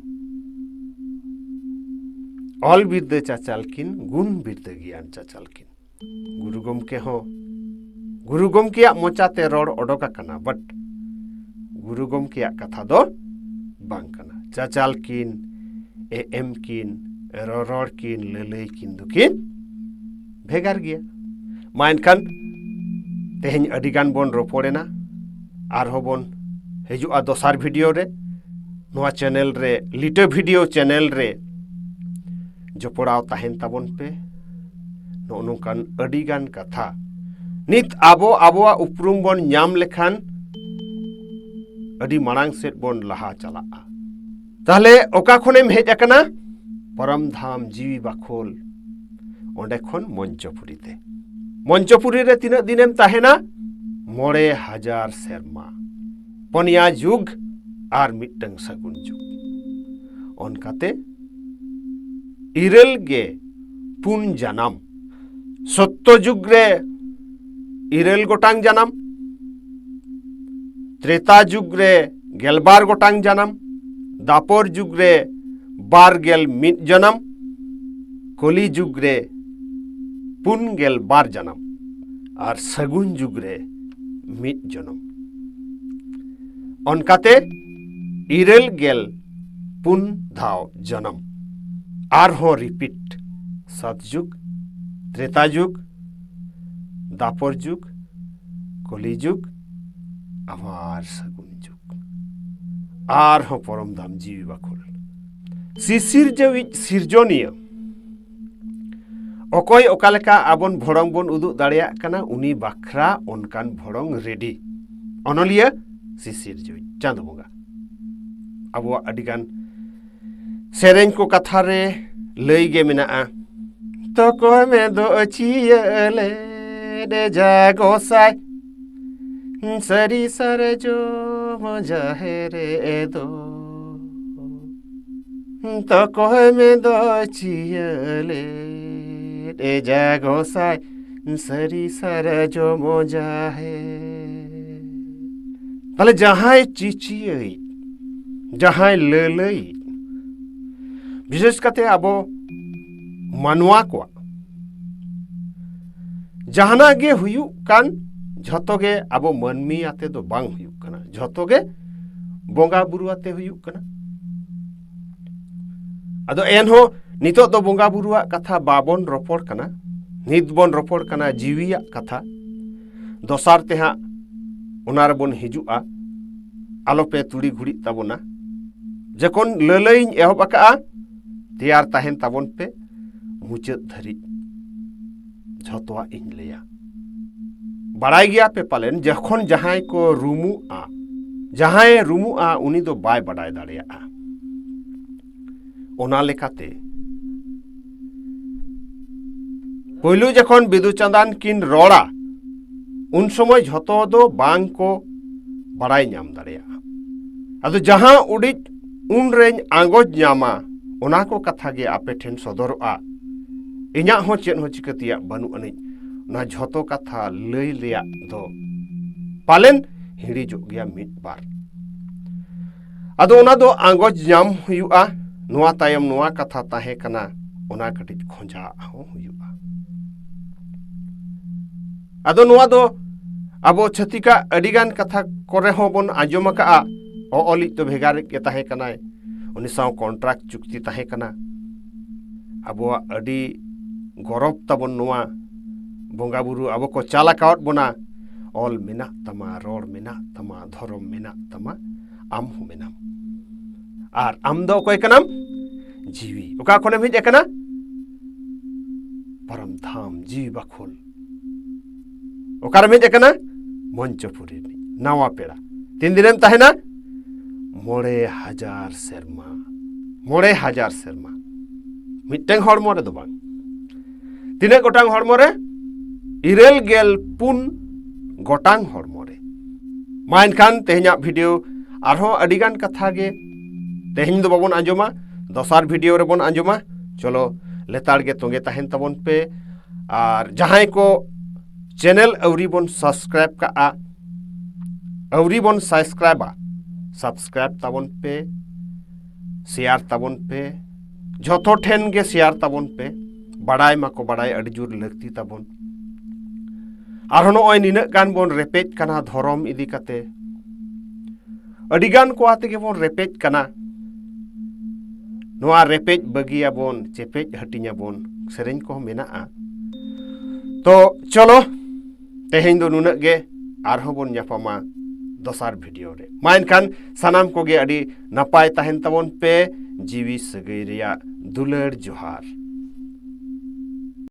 ᱚᱞ ᱵᱤᱨᱫᱟᱹ ᱪᱟᱪᱟᱞ ᱠᱤᱱ, ᱜᱩᱱ ᱵᱤᱨᱫᱟᱹ ᱜᱮᱭᱟᱱ ᱪᱟᱪᱟᱞ ᱠᱤᱱ᱾ ᱜᱩᱨᱩ ᱜᱚᱢᱠᱮ ᱦᱚᱸ, ᱜᱩᱨᱩ ᱜᱚᱢᱠᱮᱭᱟᱜ ᱢᱚᱪᱟᱛᱮ ᱨᱚᱲ ᱚᱰᱚᱠ ᱟᱠᱟᱱᱟ, but ᱜᱩᱨᱩ ᱜᱚᱢᱠᱮᱭᱟᱜ ᱠᱟᱛᱷᱟ ᱫᱚ ᱵᱟᱝ ᱠᱟᱱᱟ᱾ ᱪᱟᱪᱟᱞ ᱠᱤᱱ, ᱮ ᱮᱢ ᱠᱤᱱ, ᱨᱚᱨᱚᱲ ᱠᱤᱱ, ᱞᱟᱹᱞᱟᱹᱭ ᱠᱤᱱ ᱫᱚᱠᱤᱱ ᱵᱷᱮᱜᱟᱨ ᱜᱮᱭᱟ᱾ ᱢᱟ ᱮᱱᱠᱷᱟᱱ ᱛᱮᱦᱮᱧ ᱟᱹᱰᱤ ᱜᱟᱱ ᱵᱚᱱ ᱨᱚᱯᱚᱲ ᱮᱱᱟ, ᱟᱨᱦᱚᱸ ᱵᱚᱱ ᱦᱤᱡᱩᱜᱼᱟ ᱫᱚᱥᱟᱨ video ᱨᱮ᱾ ᱱᱚᱣᱟ channel ᱨᱮ, ᱞᱤᱴᱟᱹ video channel ᱨᱮ ᱡᱚᱯᱲᱟᱣ ᱛᱟᱦᱮᱱ ᱛᱟᱵᱚᱱ ᱯᱮ᱾ ᱱᱚᱜᱼᱚ ᱱᱚᱝᱠᱟᱱ ᱟᱹᱰᱤ ᱜᱟᱱ ᱠᱟᱛᱷᱟ᱾ ᱱᱤᱛ ᱟᱵᱚ ᱟᱵᱚᱣᱟᱜ ᱩᱯᱨᱩᱢ ᱵᱚᱱ ᱧᱟᱢ ᱞᱮᱠᱷᱟᱱ ᱟᱹᱰᱤ ᱢᱟᱲᱟᱝ ᱥᱮᱫ ᱵᱚᱱ ᱞᱟᱦᱟ ᱪᱟᱞᱟᱜᱼᱟ᱾ ᱛᱟᱦᱞᱮ ᱚᱠᱟ ᱠᱷᱚᱱᱮᱢ ᱦᱮᱡ ᱟᱠᱟᱱᱟ? ᱯᱚᱨᱚᱢ ᱫᱷᱟᱢ ᱡᱤᱣᱤ ᱵᱟᱠᱷᱳᱞ, ᱚᱸᱰᱮ ᱠᱷᱚᱱ ᱢᱚᱧᱪᱚᱯᱩᱨᱤ ᱛᱮ᱾ ᱢᱚᱧᱪᱚᱯᱩᱨᱤ ᱨᱮ ᱛᱤᱱᱟᱹᱜ ᱫᱤᱱᱮᱢ ᱛᱟᱦᱮᱱᱟ? ᱢᱚᱬᱮ ᱦᱟᱡᱟᱨ ᱥᱮᱨᱢᱟ᱾ ᱯᱚᱱᱭᱟ ᱡᱩᱜᱽ ᱟᱨ ᱢᱤᱫᱴᱟᱝ ᱥᱟᱹᱜᱩᱱ ᱡᱩᱜᱽ᱾ ᱚᱱᱠᱟᱛᱮ ᱤᱨᱟᱹᱞ ᱜᱮ ᱯᱩᱱ ᱡᱟᱱᱟᱢ᱾ ᱥᱚᱛᱛᱚ ᱡᱩᱜᱽ ᱨᱮ ᱤᱨᱟᱹᱞ ᱜᱚᱴᱟᱝ ᱡᱟᱱᱟᱢ, ᱛᱨᱮᱛᱟ ᱡᱩᱜᱽ ᱨᱮ ᱜᱮᱞᱵᱟᱨ ᱜᱚᱴᱟᱝ ᱡᱟᱱᱟᱢ, ᱫᱟᱯᱚᱨ ᱡᱩᱜᱽ ᱨᱮ ᱵᱟᱨ ᱜᱮᱞ ᱢᱤᱫ ᱡᱟᱱᱟᱢ, ᱠᱚᱞᱤ ᱡᱩᱜᱽ ᱨᱮ ᱯᱩᱱ ᱜᱮᱞ ᱵᱟᱨ ᱡᱟᱱᱟᱢ, ᱟᱨ ᱥᱟᱹᱜᱩᱱ ᱡᱩᱜᱽ ᱨᱮ ᱢᱤᱫ ᱡᱚᱱᱚᱢ᱾ ᱚᱱᱠᱟᱛᱮ ᱤᱨᱟᱹᱞ ᱜᱮᱞ ᱯᱩᱱ ᱫᱷᱟᱣ ᱡᱚᱱᱚᱢ᱾ ᱟᱨᱦᱚᱸ repeat, ᱥᱟᱛ ᱡᱩᱜᱽ, ᱛᱨᱮᱛᱟ ᱡᱩᱜᱽ, ᱫᱟᱯᱚᱨ ᱡᱩᱜᱽ, ᱠᱚᱞᱤ ᱡᱩᱜᱽ, ᱟᱵᱟᱨ ᱥᱟᱹᱜᱩᱱ ᱡᱩᱜᱽ, ᱟᱨᱦᱚᱸ ᱯᱚᱨᱚᱢ ᱫᱷᱟᱢ ᱡᱤᱣᱤ ᱵᱟᱠᱷᱳᱞ᱾ ᱥᱤᱥᱤᱨᱡᱟᱹᱣᱤᱡ ᱥᱤᱨᱡᱚᱱᱤᱭᱟᱹ ᱚᱠᱚᱭ ᱚᱠᱟ ᱞᱮᱠᱟ ᱟᱵᱚᱱ ᱵᱷᱚᱲᱚᱝ ᱵᱚᱱ ᱩᱫᱩᱜ ᱫᱟᱲᱮᱭᱟᱜ ᱠᱟᱱᱟ, ᱩᱱᱤ ᱵᱟᱠᱷᱨᱟ ᱚᱱᱠᱟᱱ ᱵᱷᱚᱲᱚᱝ ᱨᱮᱰᱤ᱾ ᱚᱱᱚᱞᱤᱭᱟᱹ ᱥᱤᱥᱤᱨᱡᱟᱹᱣᱤᱡ ᱪᱟᱸᱫᱚ ᱵᱚᱸᱜᱟ᱾ ᱟᱵᱚᱣᱟᱜ ᱟᱹᱰᱤᱜᱟᱱ ᱥᱮᱨᱮᱧ ᱠᱚ ᱠᱟᱛᱷᱟ ᱨᱮ ᱞᱟᱹᱭ ᱜᱮ ᱢᱮᱱᱟᱜᱼᱟ, ᱛᱚᱠᱚᱭ ᱢᱮ ᱫᱚ ᱪᱤᱭᱟᱹ ᱞᱮᱰᱮ ᱡᱟ ᱜᱚᱸᱥᱟᱭ, ᱥᱟᱹᱨᱤ ᱥᱟᱨᱡᱚᱢ ᱡᱟᱦᱮᱨ ᱮ ᱫᱚ᱾ ᱛᱚᱠᱚᱭ ᱢᱮ ᱫᱚ ᱪᱤᱭᱟᱹ ᱞᱮᱰᱮ ᱡᱟ ᱜᱚᱸᱥᱟᱭ, ᱥᱟᱹᱨᱤ ᱥᱟᱨᱡᱚᱢ ᱡᱟᱦᱮᱨ᱾ ᱛᱟᱦᱞᱮ ᱡᱟᱦᱟᱸᱭ ᱪᱤᱪᱤᱭᱟᱹᱭᱤᱡ, ᱡᱟᱦᱟᱸᱭ ᱞᱟᱹᱞᱟᱹᱭᱤᱡ, ᱵᱤᱥᱮᱥ ᱠᱟᱛᱮ ᱟᱵᱚ ᱢᱟᱱᱣᱟ ᱠᱚᱣᱟᱜ ᱡᱟᱦᱟᱱᱟᱜ ᱜᱮ ᱦᱩᱭᱩᱜ ᱠᱟᱱ, ᱡᱷᱚᱛᱚ ᱜᱮ ᱟᱵᱚ ᱢᱟᱹᱱᱢᱤ ᱟᱛᱮ ᱫᱚ ᱵᱟᱝ ᱦᱩᱭᱩᱜ ᱠᱟᱱᱟ, ᱡᱷᱚᱛᱚ ᱜᱮ ᱵᱚᱸᱜᱟ ᱵᱩᱨᱩ ᱟᱛᱮ ᱦᱩᱭᱩᱜ ᱠᱟᱱᱟ᱾ ᱟᱫᱚ ᱮᱱᱦᱚᱸ ᱱᱤᱛᱚᱜ ᱫᱚ ᱵᱚᱸᱜᱟ ᱵᱩᱨᱩᱣᱟᱜ ᱠᱟᱛᱷᱟ ᱵᱟᱵᱚᱱ ᱨᱚᱯᱚᱲ ᱠᱟᱱᱟ, ᱱᱤᱛ ᱵᱚᱱ ᱨᱚᱯᱚᱲ ᱠᱟᱱᱟ ᱡᱤᱣᱤᱭᱟᱜ ᱠᱟᱛᱷᱟ᱾ ᱫᱚᱥᱟᱨ ᱛᱮ ᱦᱟᱸᱜ ᱚᱱᱟ ᱨᱮᱵᱚᱱ ᱦᱤᱡᱩᱜᱼᱟ, ᱟᱞᱚᱯᱮ ᱛᱩᱲᱤ ᱜᱷᱩᱲᱤᱜ ᱛᱟᱵᱚᱱᱟ᱾ ᱡᱚᱠᱷᱚᱱ ᱞᱟᱹᱞᱟᱹᱭᱤᱧ ᱮᱦᱚᱵ ᱟᱠᱟᱜᱼᱟ, ᱛᱮᱭᱟᱨ ᱛᱟᱦᱮᱱ ᱛᱟᱵᱚᱱ ᱯᱮ, ᱢᱩᱪᱟᱹᱫ ᱫᱷᱟᱹᱨᱤᱡ ᱡᱷᱚᱛᱚᱣᱟᱜ ᱤᱧ ᱞᱟᱹᱭᱟ᱾ ᱵᱟᱲᱟᱭ ᱜᱮᱭᱟ ᱯᱮ ᱯᱟᱞᱮᱱ, ᱡᱚᱠᱷᱚᱱ ᱡᱟᱦᱟᱸᱭ ᱠᱚ ᱨᱩᱢᱩᱜᱼᱟ, ᱡᱟᱦᱟᱸᱭᱮ ᱨᱩᱢᱩᱜᱼᱟ, ᱩᱱᱤ ᱫᱚ ᱵᱟᱭ ᱵᱟᱰᱟᱭ ᱫᱟᱲᱮᱭᱟᱜᱼᱟ᱾ ᱚᱱᱟ ᱞᱮᱠᱟᱛᱮ ᱯᱳᱭᱞᱳ ᱡᱚᱠᱷᱚᱱ ᱵᱤᱫᱩ ᱪᱟᱸᱫᱟᱱ ᱠᱤᱱ ᱨᱚᱲᱟ, ᱩᱱ ᱥᱚᱢᱚᱭ ᱡᱷᱚᱛᱚ ᱫᱚ ᱵᱟᱝ ᱠᱚ ᱵᱟᱲᱟᱭ ᱧᱟᱢ ᱫᱟᱲᱮᱭᱟᱜᱼᱟ᱾ ᱟᱫᱚ ᱡᱟᱦᱟᱸ ᱩᱰᱤᱡ ᱩᱱᱨᱮᱧ ᱟᱸᱜᱚᱪ ᱧᱟᱢᱟ, ᱚᱱᱟ ᱠᱚ ᱠᱟᱛᱷᱟ ᱜᱮ ᱟᱯᱮ ᱴᱷᱮᱱ ᱥᱚᱫᱚᱨᱚᱜᱼᱟ᱾ ᱤᱧᱟᱹᱜ ᱦᱚᱸ ᱪᱮᱫ ᱦᱚᱸ ᱪᱤᱠᱟᱹ ᱛᱮᱭᱟᱜ ᱵᱟᱹᱱᱩᱜ ᱟᱹᱱᱤᱡ᱾ ᱚᱱᱟ ᱡᱷᱚᱛᱚ ᱠᱟᱛᱷᱟ ᱞᱟᱹᱭ ᱨᱮᱭᱟᱜ ᱫᱚ ᱯᱟᱞᱮᱱ ᱦᱤᱲᱤᱡᱚᱜ ᱜᱮᱭᱟ ᱢᱤᱫ ᱵᱟᱨ᱾ ᱟᱫᱚ ᱚᱱᱟ ᱫᱚ ᱟᱸᱜᱚᱪ ᱧᱟᱢ ᱦᱩᱭᱩᱜᱼᱟ, ᱱᱚᱣᱟ ᱛᱟᱭᱚᱢ ᱱᱚᱣᱟ ᱠᱟᱛᱷᱟ ᱛᱟᱦᱮᱸ ᱠᱟᱱᱟ, ᱚᱱᱟ ᱠᱟᱹᱴᱤᱡ ᱠᱷᱚᱸᱡᱟ ᱦᱚᱸ ᱦᱩᱭᱩᱜᱼᱟ᱾ ᱟᱫᱚ ᱱᱚᱣᱟ ᱫᱚ ᱟᱵᱚ ᱪᱷᱟᱹᱛᱤᱠᱟᱜ ᱟᱹᱰᱤᱜᱟᱱ ᱠᱟᱛᱷᱟ ᱠᱚᱨᱮ ᱦᱚᱸ ᱵᱚᱱ ᱟᱸᱡᱚᱢ ᱟᱠᱟᱜᱼᱟ, ᱚᱚᱞᱤᱡ ᱫᱚ ᱵᱷᱮᱜᱟᱨ ᱜᱮ ᱛᱟᱦᱮᱸ ᱠᱟᱱᱟᱭ, ᱩᱱᱤ ᱥᱟᱶ ᱠᱚᱱᱴᱨᱟᱠᱴ ᱪᱩᱠᱛᱤ ᱛᱟᱦᱮᱸ ᱠᱟᱱᱟ᱾ ᱟᱵᱚᱣᱟᱜ ᱟᱹᱰᱤ ᱜᱚᱨᱚᱵᱽ ᱛᱟᱵᱚᱱ ᱱᱚᱣᱟ, ᱵᱚᱸᱜᱟ ᱵᱩᱨᱩ ᱟᱵᱚ ᱠᱚ ᱪᱟᱞ ᱟᱠᱟᱣᱟᱫ ᱵᱚᱱᱟ, ᱚᱞ ᱢᱮᱱᱟᱜ ᱛᱟᱢᱟ, ᱨᱚᱲ ᱢᱮᱱᱟᱜ ᱛᱟᱢᱟ, ᱫᱷᱚᱨᱚᱢ ᱢᱮᱱᱟᱜ ᱛᱟᱢᱟ, ᱟᱢ ᱦᱚᱸ ᱢᱮᱱᱟᱢ᱾ ᱟᱨ ᱟᱢ ᱫᱚ ᱚᱠᱚᱭ ᱠᱟᱱᱟᱢ? ᱡᱤᱣᱤ᱾ ᱚᱠᱟ ᱠᱷᱚᱱᱮᱢ ᱦᱮᱡ ᱟᱠᱟᱱᱟ? ᱯᱚᱨᱚᱢ ᱫᱷᱟᱢ, ᱡᱤᱣᱤ ᱵᱟᱠᱷᱳᱞ᱾ ᱚᱠᱟᱨᱮᱢ ᱦᱮᱡ ᱟᱠᱟᱱᱟ? ᱢᱚᱧᱪᱚᱯᱩᱨᱤ ᱨᱤᱱᱤᱡ ᱱᱟᱣᱟ ᱯᱮᱲᱟ᱾ ᱛᱤᱱ ᱫᱤᱱᱮᱢ ᱛᱟᱦᱮᱱᱟ? ᱢᱚᱬᱮ ᱦᱟᱡᱟᱨ ᱥᱮᱨᱢᱟ᱾ ᱢᱚᱬᱮ ᱦᱟᱡᱟᱨ ᱥᱮᱨᱢᱟ᱾ ᱢᱤᱫᱴᱟᱝ ᱦᱚᱲᱢᱚ ᱨᱮᱫᱚ ᱵᱟᱝ᱾ ᱛᱤᱱᱟᱹᱜ ᱜᱚᱴᱟᱝ ᱦᱚᱲᱢᱚ ᱨᱮ? ᱤᱨᱟᱹᱞ ᱜᱮᱞ ᱯᱩᱱ ᱜᱚᱴᱟᱝ ᱦᱚᱲᱢᱚ ᱨᱮ᱾ ᱢᱟ ᱮᱱᱠᱷᱟᱱ ᱛᱮᱦᱮᱧᱟᱜ ᱵᱷᱤᱰᱤᱭᱳ ᱟᱨᱦᱚᱸ ᱟᱹᱰᱤᱜᱟᱱ ᱠᱟᱛᱷᱟ ᱜᱮ ᱛᱮᱦᱮᱧ ᱫᱚ ᱵᱟᱵᱚᱱ ᱟᱸᱡᱚᱢᱟ, ᱫᱚᱥᱟᱨ ᱵᱷᱤᱰᱤᱭᱳ ᱨᱮᱵᱚᱱ ᱟᱸᱡᱚᱢᱟ᱾ ᱪᱚᱞᱚ ᱞᱮᱛᱟᱲ ᱜᱮ ᱛᱚᱸᱜᱮ ᱛᱟᱦᱮᱱ ᱛᱟᱵᱚᱱ ᱯᱮ᱾ ᱟᱨ ᱡᱟᱦᱟᱸᱭ ᱠᱚ ᱪᱮᱱᱮᱞ ᱟᱹᱣᱨᱤ ᱵᱚᱱ ᱥᱟᱵᱥᱠᱨᱟᱭᱤᱵ ᱠᱟᱜᱼᱟ, ᱟᱹᱣᱨᱤ ᱵᱚᱱ ᱥᱟᱵᱥᱠᱨᱟᱭᱤᱵᱟ, ᱥᱟᱵᱥᱠᱨᱟᱭᱤᱵ ᱛᱟᱵᱚᱱ ᱯᱮ, ᱥᱮᱭᱟᱨ ᱛᱟᱵᱚᱱ ᱯᱮ, ᱡᱷᱚᱛᱚ ᱴᱷᱮᱱ ᱜᱮ ᱥᱮᱭᱟᱨ ᱛᱟᱵᱚᱱ ᱯᱮ, ᱵᱟᱲᱟᱭ ᱢᱟᱠᱚ ᱵᱟᱲᱟᱭ, ᱟᱹᱰᱤ ᱡᱳᱨ ᱞᱟᱹᱠᱛᱤ ᱛᱟᱵᱚᱱ᱾ ᱟᱨᱦᱚᱸ ᱱᱚᱜᱼᱚᱭ ᱱᱤᱱᱟᱹᱜ ᱜᱟᱱ ᱵᱚᱱ ᱨᱮᱯᱮᱡ ᱠᱟᱱᱟ ᱫᱷᱚᱨᱚᱢ ᱤᱫᱤ ᱠᱟᱛᱮ, ᱟᱹᱰᱤ ᱜᱟᱱ ᱠᱚ ᱟᱛᱮ ᱜᱮᱵᱚᱱ ᱨᱮᱯᱮᱡ ᱠᱟᱱᱟ᱾ ᱱᱚᱣᱟ ᱨᱮᱯᱮᱡ ᱵᱟᱹᱜᱤᱭᱟᱵᱚᱱ, ᱪᱮᱯᱮᱡ ᱦᱟᱹᱴᱤᱧᱟᱵᱚᱱ, ᱥᱮᱨᱮᱧ ᱠᱚᱦᱚᱸ ᱢᱮᱱᱟᱜᱼᱟ᱾ ᱛᱚ ᱪᱚᱞᱚ, ᱛᱮᱦᱮᱧ ᱫᱚ ᱱᱩᱱᱟᱹᱜ ᱜᱮ, ᱟᱨᱦᱚᱸ ᱵᱚᱱ ᱧᱟᱯᱟᱢᱟ ᱫᱚᱥᱟᱨ ᱵᱷᱤᱰᱤᱭᱳ ᱨᱮ᱾ ᱢᱟ ᱮᱱᱠᱷᱟᱱ ᱥᱟᱱᱟᱢ ᱠᱚᱜᱮ ᱟᱹᱰᱤ ᱱᱟᱯᱟᱭ ᱛᱟᱦᱮᱱ ᱛᱟᱵᱚᱱ ᱯᱮ᱾ ᱡᱤᱣᱤ ᱥᱟᱹᱜᱟᱹᱭ ᱨᱮᱭᱟᱜ ᱫᱩᱞᱟᱹᱲ ᱡᱚᱦᱟᱨ᱾